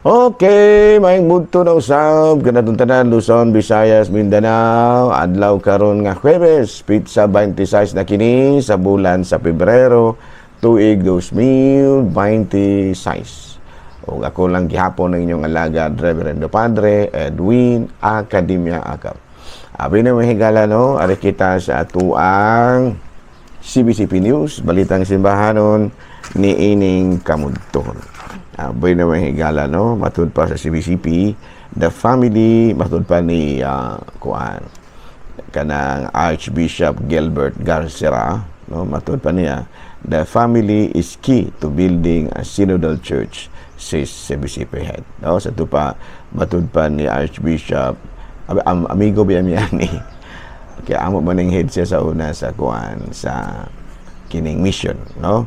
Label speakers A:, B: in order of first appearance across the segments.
A: Okay, maayong budto na usab kanatong tanan, Luzon, Visayas, Mindanao. Adlaw karon nga Huwebes, petsa 26 na kini sa bulan sa Pebrero, tuig 2026. Ug ako lang gihapon ang inyong alagad, Reverendo Padre Edwin Academia Acap. Abi na, mga higala, no, ari kita sa atuang CBCP News, Balitang Simbahanon ni ining kamudton. Aboy na, mga higala, no, matud pa sa CBCP, the family, matud pa ni kuan, kanang Archbishop Gilbert Garcera, no, matud pa niya, "The family is key to building a synodal church," says CBCP head. No, sa pa, matud pa ni Archbishop, amigo biya niya ni, kaya amo man ning head siya sa una sa kuan, sa kining mission, no?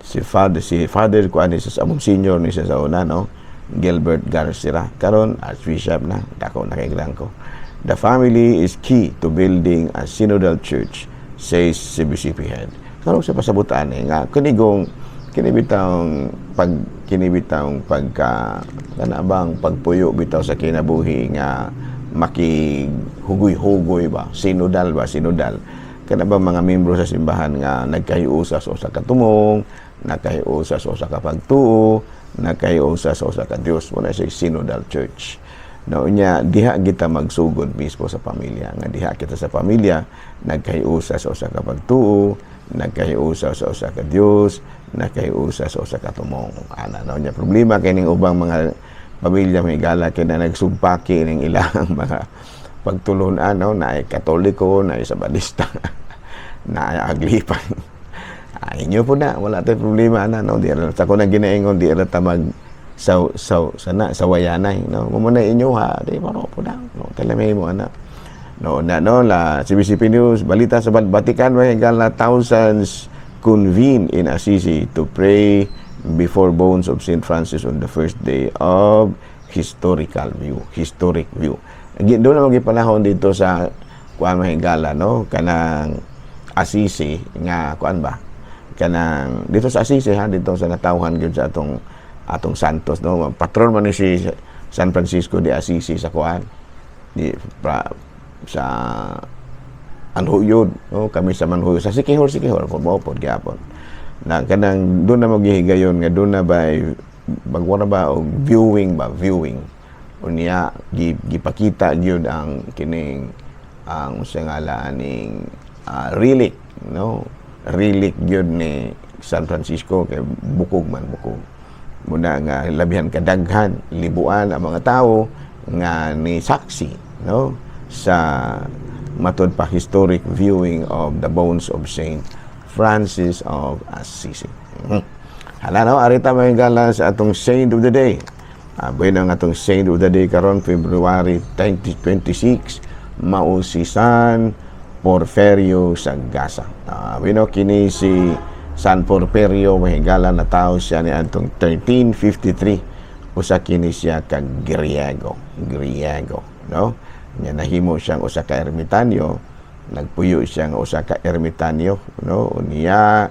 A: Si Father kuan ni sa among senior ni siya sa una, no? Gilbert Garcera. Karon Archbishop na, dako na kay ko. "The family is key to building a synodal church," says CBCP head. Karon sa pasabutan eh, nga kinigong kinibitang pag kinibitang pagka kana bang pagpuyo bitaw sa kinabuhi nga makighugoy-hugoy ba, sinodal ba, sinodal kana ba, mga membro sa simbahan nga nagkahiusa sa usa ka tumong, nagkahiusa sa usa ka pagtuo, nagkahiusa sa usa ka Dios, mao na siya synodal church, no? Nya diha kita magsugod mismo sa pamilya, nga diha kita sa pamilya nagkahiusa sa usa ka pagtuo, nagkahiusa sa usa ka Dios, nagkahiusa sa usa ka tumong ana, no? Nya problema kay ning ubang mga pamilya, may gala, kay na nagsumpaki ning ilang mga pagtulunan, no? Naay Katoliko, naay Sabadista, naay Aglipan. Ay, inyo po na, wala tayo problema ana, no? Di ra sa ko na ginaingon, di ra ta mag sa sana sa wayanay, no? Mo na inyo ha, di maro po na, no? Talamay mo ana, no? Na no la CBCP News, balita sa Vatican, mga higala, thousands convene in Assisi to pray before bones of St. Francis on the first day of historic view. Doon na magipanahon dito sa kuan, mga higala, no? Kanang Assisi nga kuan ba, kanang dito sa Assisi ha, dito sa natawhan gyud sa atong atong Santos, no? Patron man ni si San Francisco de Assisi sa kuan di pra, sa Manjuyod, no? Kami sa Manjuyod, sa Siquijor, Siquijor po mo pod gyapon na kanang doon na maghihigayon nga doon na by bagwara ba og viewing ba, viewing. Unya gipakita gyud ang kining ang usa nga aning relic, no? Relic gyud ni San Francisco kay bukog man, bukog muna nga labihan kadaghan, libuan ang mga tao nga ni saksi, no, sa matud pa historic viewing of the bones of Saint Francis of Assisi. Hala, no, arita, mga higala, sa atong Saint of the Day. Bueno, ang atong Saint of the Day karon February 2026 mao si San Porferio sa Gaza. Bueno, kini si San Porferio, mga higala, na tao siya ni atong 1353. Usa kini siya ka Griego, Griego, no? Nya nahimo siyang usa ka ermitanyo, nagpuyo siya nga usa ka ermitanyo, no? Unya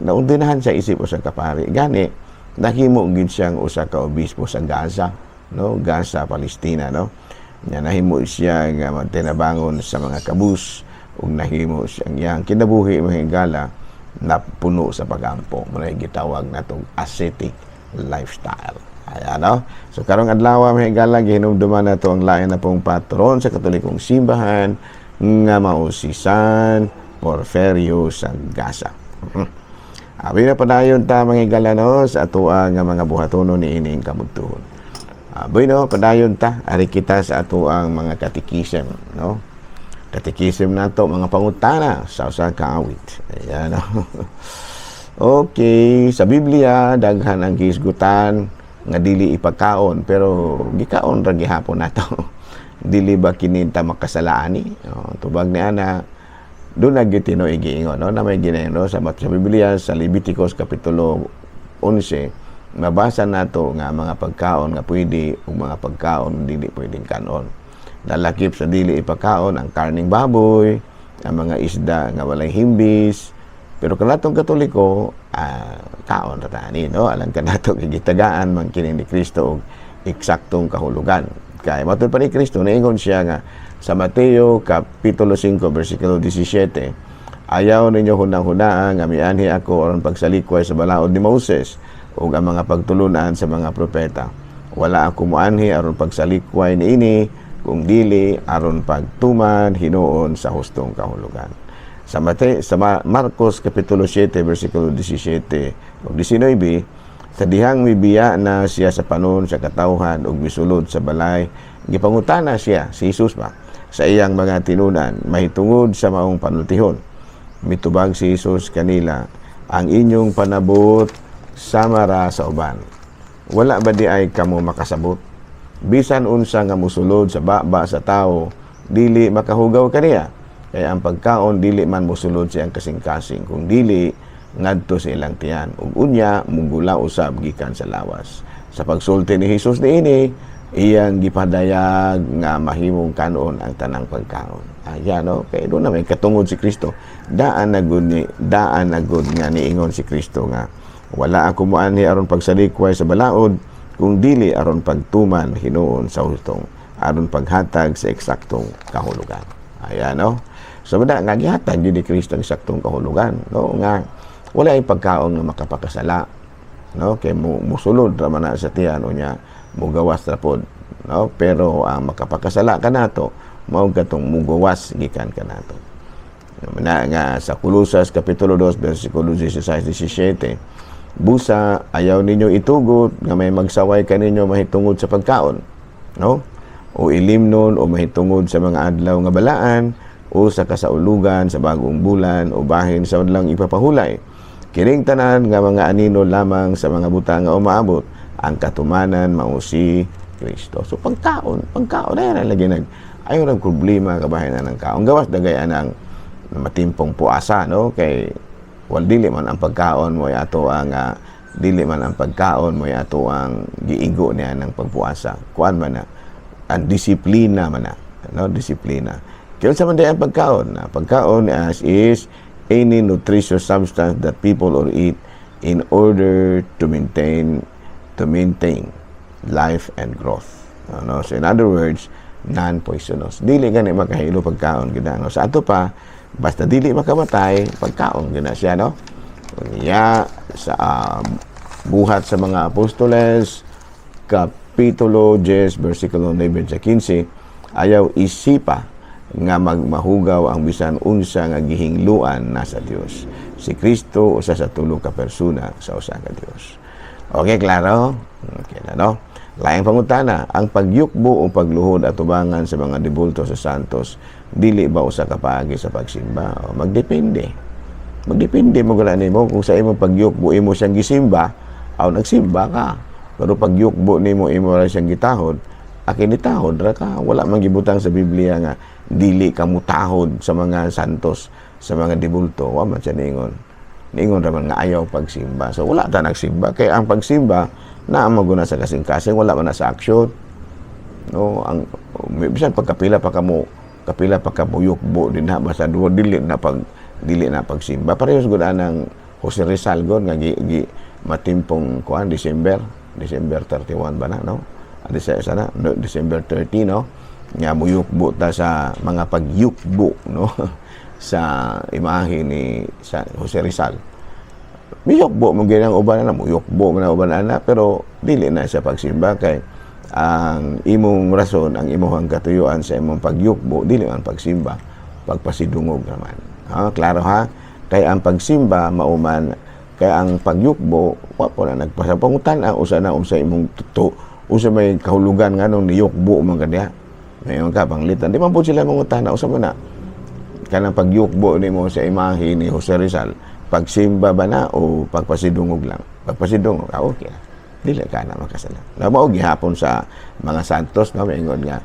A: naordinahan siya isip usa ka pari. Gani nahimo gid siyang usa ka obispo sa Gaza, no? Gaza, Palestina, no? Nya nahimo siya nga magtinabangon sa mga kabus ug nahimo siyang iyang kinabuhi, mga higala, na puno sa pagampo. Mao na gitawag natong ascetic lifestyle. Ayan, no? So karong adlaw, mga higala, gihinumduman nato ang lain na pong patron sa Katolikong simbahan nga mao si San Porferio sa Gaza. Abi na, padayon ta, mga higala, no, sa atoa nga mga buhatono ni ining kabugtuhon. Bueno, padayon ta, ari kita sa atoang mga katikisem, no? Katikisem nato, mga pangutana sa usa ka awit. Ayan, no? Okay, sa Biblia daghan ang gihisgutan nga dili ipagkaon pero gikaon ra gihapon nato. Dili ba kini ta makasalaani? Oh, tubag ni ana, doon na gyud tinuig giingon, no, na may ginayon, no, sa Biblia, sa Leviticus kapitulo 11, mabasa nato nga mga pagkaon nga pwede ug mga pagkaon dili pwedeng kanon. Lalakip sa dili ipakaon ang karning baboy, ang mga isda nga walay himbis. Pero kanatong Katoliko, Kaon ra tani, no? Alang kanato kay gitagaan man kini ni Kristo og eksaktong kahulugan. Kay matud pa ni Kristo, niingon siya nga sa Mateo kapitulo 5 bersikulo 17, "Ayaw ninyo hunang-hunaan nga mianhi ako aron pagsalikway sa balaod ni Moses ug ang mga pagtulunan sa mga propeta. Wala ako moanhi aron pagsalikway niini, kung dili aron pagtuman hinuon sa hustong kahulugan." Sa Mate, sa Marcos kapitulo 7 bersikulo 17 ug 19, "Sa dihang mibiya na siya sa panon sa katawhan ug misulod sa balay, gipangutana siya," si Jesus ba, "sa iyang mga tinunan mahitungod sa maong panultihon. Mitubag si Jesus kanila, 'Ang inyong panabot sama ra sa uban. Wala ba diay kamo makasabot? Bisan unsa nga musulod sa baba sa tawo, dili makahugaw kaniya. Kaya ang pagkaon dili man musulod sa iyang kasing-kasing, kung dili ngadto sa ilang tiyan, ug unya mugula usab gikan sa lawas.' Sa pagsulti ni Jesus niini, iyang gipadayag nga mahimong kanon ang tanang pagkaon." Ayan, no? Kaya doon na may katungod si Kristo. Daan na gud nga niingon si Kristo nga wala ako moanhi aron pagsalikway sa balaod, kung dili aron pagtuman hinuon sa hustong, aron paghatag sa eksaktong kahulugan. Ayan, no? So, bada, nga gihatag yun ni Kristo ang eksaktong kahulugan, no? Nga, wala yung pagkaon nga makapakasala, no? Kay musulod ra man na sa tiyan, unya mugawas ra pod, no? Pero ang makapakasala kanato mao katong mugawas gikan kanato. Na nga sa Kolosas kapitulo 2 bersikulo 16 17, "Busa ayaw ninyo itugot nga may magsaway kaninyo mahitungod sa pagkaon, no, o ilimnon, o mahitungod sa mga adlaw nga balaan, o sa kasaulugan sa bagong bulan, o bahin sa adlawng ipapahulay. Kining tanan nga mga anino lamang sa mga butang nga umaabot, ang katumanan mao si Kristo." So pagkaon, pagkaon ay lagi nag ayaw ng problema kabahin na ng kaon. Gawas dagay anang matimpong puasa, no? Kay wal dili man ang pagkaon mo ato ang dili man ang pagkaon mo ato ang giigo niya ng pagpuasa. Kuan man na ang disiplina man na, no? Disiplina. Kaya sa man ang pagkaon, na pagkaon as is any nutritious substance that people or eat in order to maintain life and growth. Ano? So in other words, non-poisonous. Dili gani makahilo pagkaon gina, no? Sa ato pa, basta dili makamatay, pagkaon gina siya, no? Unya sa Buhat sa mga Apostoles kapitulo 10 bersikulo 9 sa 15, "Ayaw isipa nga magmahugaw ang bisan unsa nga gihingluan na sa Dios. Si Kristo usa sa tulo ka persona sa usa ka Dios." Okay, klaro? Okay na, no? Laing pangutana, ang pagyukbo o pagluhod atubangan sa mga debulto sa santos, dili ba usa ka paagi sa pagsimba? O, magdepende. Magdepende mo gana nimo. Kung sa imong pagyukbo imo siyang gisimba, aw nagsimba ka. Pero pagyukbo nimo, imo ra siyang gitahod, akin itahod ra ka. Wala man gibutang sa Biblia nga dili ka mutahod sa mga santos, sa mga debulto. Wa man siya ningon. Ningon ra man nga ayaw pagsimba. So wala ta nagsimba. Kaya ang pagsimba, naa man guna sa kasing-kasing, wala man na sa aksyon. No, ang bisan pagkapila pa kamo, kapila pa ka muyukbo din ha, basta duwa dili na pagsimba. Parehas gud anang Jose Rizal god nga gi matimpong kuan December, December 31 ba na, no? Adi sa sana no, December 30, no? Nga muyukbo ta sa mga pagyukbo, no, sa imahe ni sa Jose Rizal. Miyukbo mo ginang uban na, muyukbo mo na uban ana, pero dili na siya pagsimba kay ang imong rason, ang imong katuyuan sa imong pagyukbo, dili man pagsimba, pagpasidungog naman. Ha, klaro ha? Kay ang pagsimba mauman kay ang pagyukbo wa po na nagpasa pangutan ang usa na unsa imong tuto, usa may kahulugan nga nung niyukbo man kaniya. Mayon ka panglitan. Di man po sila mangutana usa man na kanang pagyukbo nimo sa imahe ni Jose Rizal, pagsimba ba na o pagpasidungog lang? Pagpasidungog, ah, okay. Dili ka na makasala. Na mao gihapon sa mga santos, no, maingon nga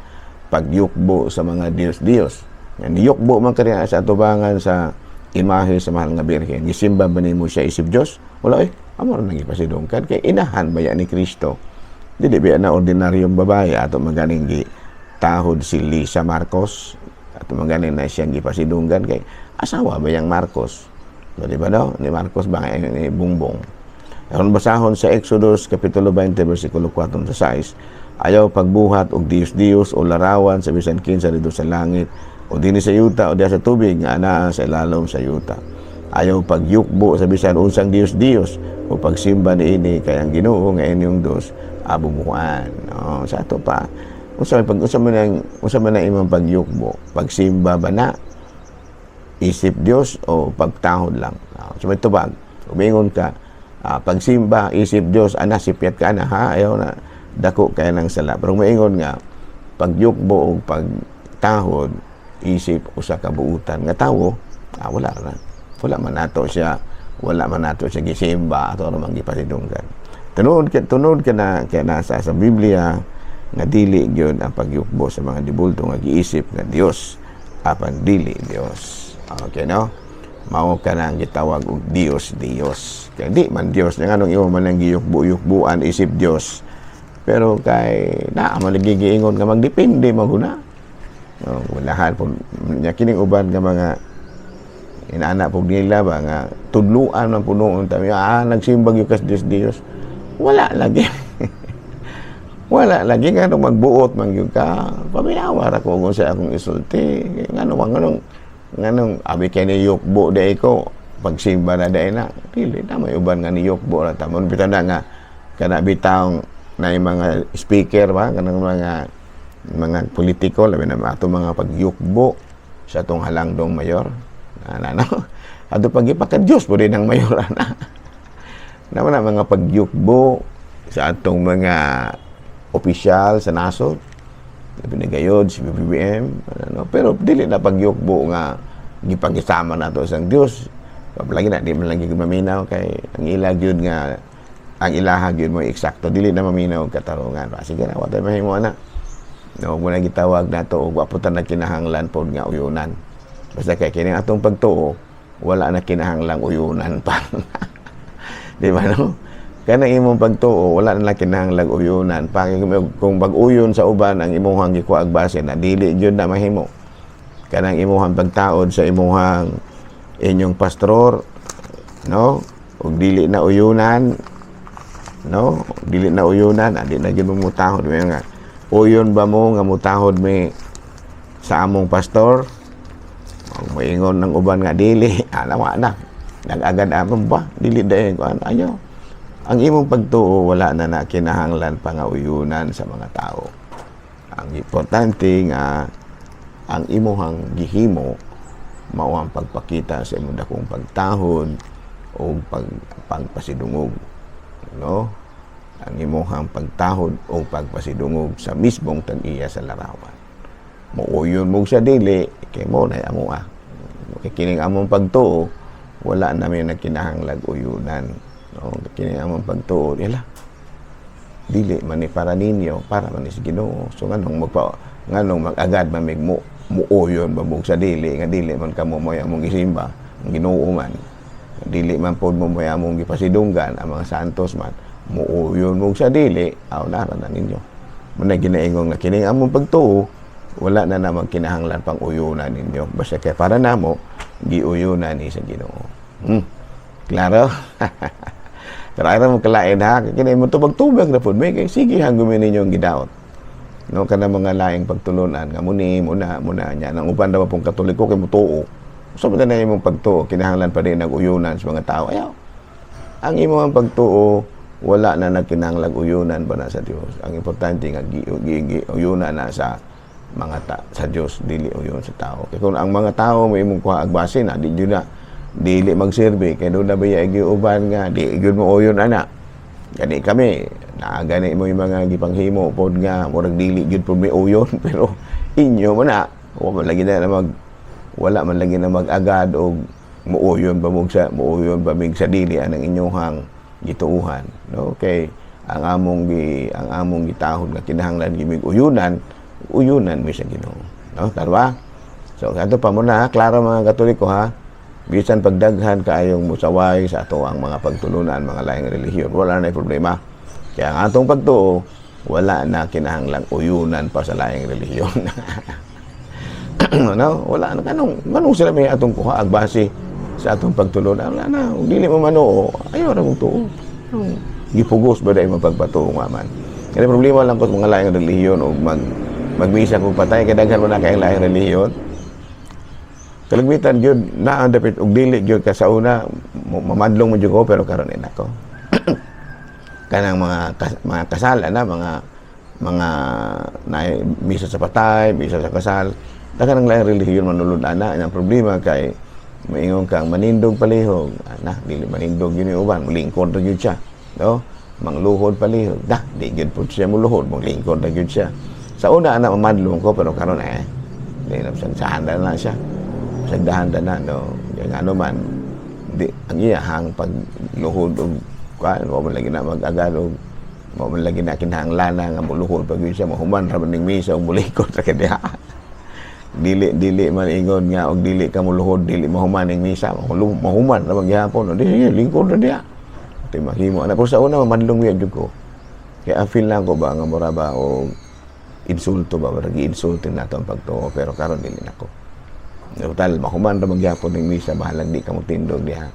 A: pagyukbo sa mga Diyos-Diyos. Nga niyukbo man kaniya sa atubangan sa imahe sa mahal nga Birhen. Gisimba ba nimo siya isip Dios? Wala eh. Amo ra nagipasidungkan kay inahan ba ni Kristo? Dili ba na ordinaryong babae ato maganing gi tahod si Lisa Marcos ato maganing na siyang gipasidunggan kay asawa ba yang Marcos? Di ba, no? Ni Marcos ba nga ni Bongbong. Aron basahon sa Exodus kapitulo 20 bersikulo 4 to 6, ayaw pagbuhat og diyos-diyos o larawan sa bisan kinsa didto sa langit o dinhi sa yuta o diha sa tubig nga anaa sa ilalom sa yuta. Ayaw pagyukbo sa bisan unsang diyos-diyos o pagsimba niini, kay ang Ginoo nga inyong Dios abubuhan. Oh, sa ato pa, unsa man ang imong pagyukbo? Pagsimba ba na isip Dios o pagtahod lang? So may tubag. Umingon ka, pagsimba isip Dios ana, sipyat ka na ha, ayaw na, dako kay ng sala. Pero maingon nga pagyukbo o pagtahod isip usa ka buutan nga tawo, wala na. Wala man nato siya gisimba, ato naman gipasidunggan. Tunod ka na kay nasa sa Biblia nga dili gyud ang pagyukbo sa mga dibulto nga giisip nga Dios apan dili Dios. Okay, no? Mao ka na ang gitawag og Dios Dios. Kay di man Dios nga nganong imo man ang giyukbo-yukbuan isip Dios. Pero kay naa man nagigiingon nga magdepende man guna. No, walahan po nya kining uban nga mga inaana po nila ba nga tudluan man punoon ta, nagsimbag yung kas Dios Dios. Wala lagi. Wala lagi nga nung magbuot man gyud ka, paminawa ra ko kung sa akong isulti. Nganong abi kay ni yukbo di ko pagsimba na dai na dili na may uban nga ni yukbo ra tamon bitaw na nga kana bitaw na yung mga speaker ba, kanang mga politiko, labi na ato mga pagyukbo sa atong halangdong mayor ana, no? Ato pagipaka-Diyos po din ang mayor ana naman ang mga pagyukbo sa atong mga opisyal sa nasod, labi na gayod si BBM, ano, pero dili na pagyukbo nga gipagisama nato sa Dios. Lagi na di man lagi maminaw kay ang ila gyud nga ang ilaha gyud mo eksakto, dili na maminaw og katarungan. Ah, sige na, wa tay mahimo ana, no? Mo na gitawag nato og wa po ta nagkinahanglan pod nga uyunan, basta kay kini atong pagtuo wala na kinahanglang uyunan pa, di ba, no? Kanang imong pagtuo wala na kinahanglang uyunan pa. Kung pag-uyon sa uban ang imong gikuha base na, dili gyud na mahimo. Kanang imong pagtaod sa imong inyong pastor, no, ug dili na uyunan, no, dili na uyunan, di na gyud mo mutahod. May nga uyon ba mo nga mutahod mi sa among pastor? Ang moingon ng uban nga dili, ala, wa na nag-agad amon ba dili dahil kuan. Ayaw, ang imong pagtuo wala na na kinahanglan pa nga uyunan sa mga tao. Ang importante nga ang imuhang gihimo mao ang pagpakita sa imong dakong pagtahod o pagpasidungog, no? Ang imuhang pagtahod o pagpasidungog sa mismong tag-iya sa larawan. Muuyon mo sa dili, kay mo na amo ah. Kay kining among pagtuo wala namin nagkinahanglag uyunan, no? Kining among pagtuo ila dili man ni para ninyo, para man ni sa Ginoo. So nganong mag-agad mamig mo muuyon ba mo sa dili nga dili man kamo mo among gisimba, ang Ginoo man, dili man pod mo mo'y among gipasidunggan, ang mga santos man. Muuyon mo sa dili, aw nara na ninyo. Mo na ginaingon nga kining among pagtuo wala na namang kinahanglan pang uyunan ninyo, basta kay para namo giuyunan ni sa Ginoo. Klaro? Pero ayaw mo kalain ha, kini mo tubag-tubag na pud may kay sige hanggumin ninyo ang gidaot. No, kana mga laing pagtulunan nga muni muna muna nya nang uban daw pong Katoliko kay mutuo. So ba na imong pagtuo kinahanglan pa din nag-uyunan sa mga tao? Ayaw. Ang imong pagtuo wala na nagkinahanglang uyunan pa na sa Dios. Ang importante nga gi, gi, gi, uyunan na sa mga ta, sa Dios, dili uyon sa tao. Kay kung ang mga tao mo imong kuha ag base na, di jud na dili magserbi kay doon na ba uban nga di gyud mo uyon ana. Gani kami na gani mo yung mga gipanghimo pod nga murag dili gyud pod may uyon, pero inyo mo na wala man lagi na mag-agad og muuyon ba mig sa dili anang inyong gituuhan, no? Kay ang among gitahod nga kinahanglan gimig uyunan, uyunan mi sa Ginoo, no? Karwa so kadto pa mo na klaro, mga Katoliko ha. Bisan pagdaghan kaayong musaway sa ato ang mga pagtulunan, mga laing relihiyon, wala na problema. Kaya ang atong pagtuo, wala na kinahanglang uyunan pa sa laing relihiyon. No, wala na. Kanong nganong sila may atong kuha ag base sa Sa atong pagtulon, wala na. Kung dili mo manuo, ayaw ra mong tuo. Gipugos ba dahil mapagpatuo nga man. Kaya problema lang ko sa mga laing relihiyon o magmisa kung patay, kay daghan mo na kayong laing relihiyon. Kalagmitan gyud na ang dapit og dili gyud ka sa una mamadlong mo gyud ko, pero karon na ako kanang mga kasal ana, mga na misa sa patay, misa sa kasal. Daghan ang laing relihiyon manulod ana. Ang problema kay maingon kang manindog palihog, ana, dili manindog yun yung uban, mulingkod ra gyud siya, no? Mangluhod palihog, da di gyud pud siya muluhod, mulingkod ra gyud siya. Sa una ana mamadlong ko, pero karon eh di na, sagdahan na siya, sagdahan na, no? Kaya ano man di ang iyahang pagluhod og kuan, wa man lagi na mag-agad og wa man lagi na kinahanglan nga muluhod pag yun siya, mahuman ra man ning misa ug mulikod ra kay diha. Dili man ingon nga og dili ka muluhod dili mahuman ning misa, mahuman ra maghapon. Di sige, lingkod ra diha. Ti mahimo ana, pero sa una mamadlong wiya jud ko kay feel lang ko ba nga mura ba o insulto ba, mura gi-insulto nato ang pagtuo, pero karon dili nako. Total, mahuman ra maghapon ning misa, bahalag di ka mo tindog diha.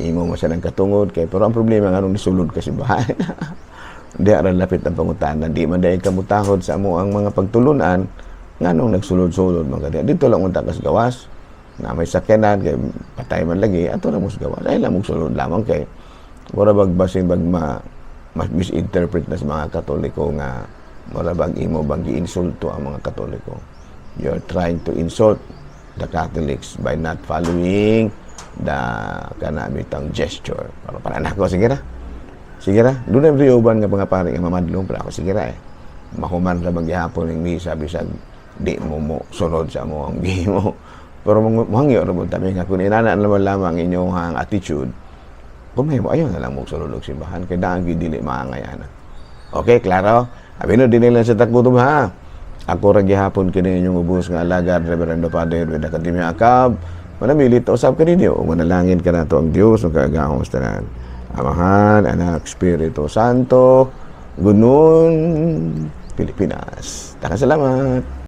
A: Imo mo sa nang katungod kay, pero ang problema nga nung nisulod ka simbahan. Diha ra lapit ang pangutana, di man dahil ka mutahod sa amo ang mga pagtulunan, nganong nagsulod-sulod man ka diha. Dito lang unta kas gawas na may sakyanan kay patay man lagi ato ra mo sa gawas. Ay lang sulod lamang kay mura bag basin bag ma mas misinterpret na sa mga Katoliko nga mura bag imo bang giinsulto ang mga Katoliko. You're trying to insult the Catholics by not following the kana bitang gesture. Pero para nako, sige ra. Sige ra. Doon na uban nga mga pare nga mamadlong, pero ako sige ra eh. Mahuman ra maghihapon ning misa bisag di mo mo sunod sa mo ang gihimo. Pero mohangyo ra mo tabi nga kung inana naman lamang inyong ang attitude, kung may mo ayaw na lang mo sunod og simbahan kay daan gyud dili maangay ana. Okay, klaro? Abi no dinhi lang sa takbutom ha. Ako ra gihapon kini inyong ubos nga alagad, Reverendo Father Edwin Academia Akab. Manamilit usab kaninyo ug manalangin kanato ang Dios ug kaagahong sa tanan. Amahan, Anak, Espiritu Santo. Good noon, Pilipinas. Daghang salamat.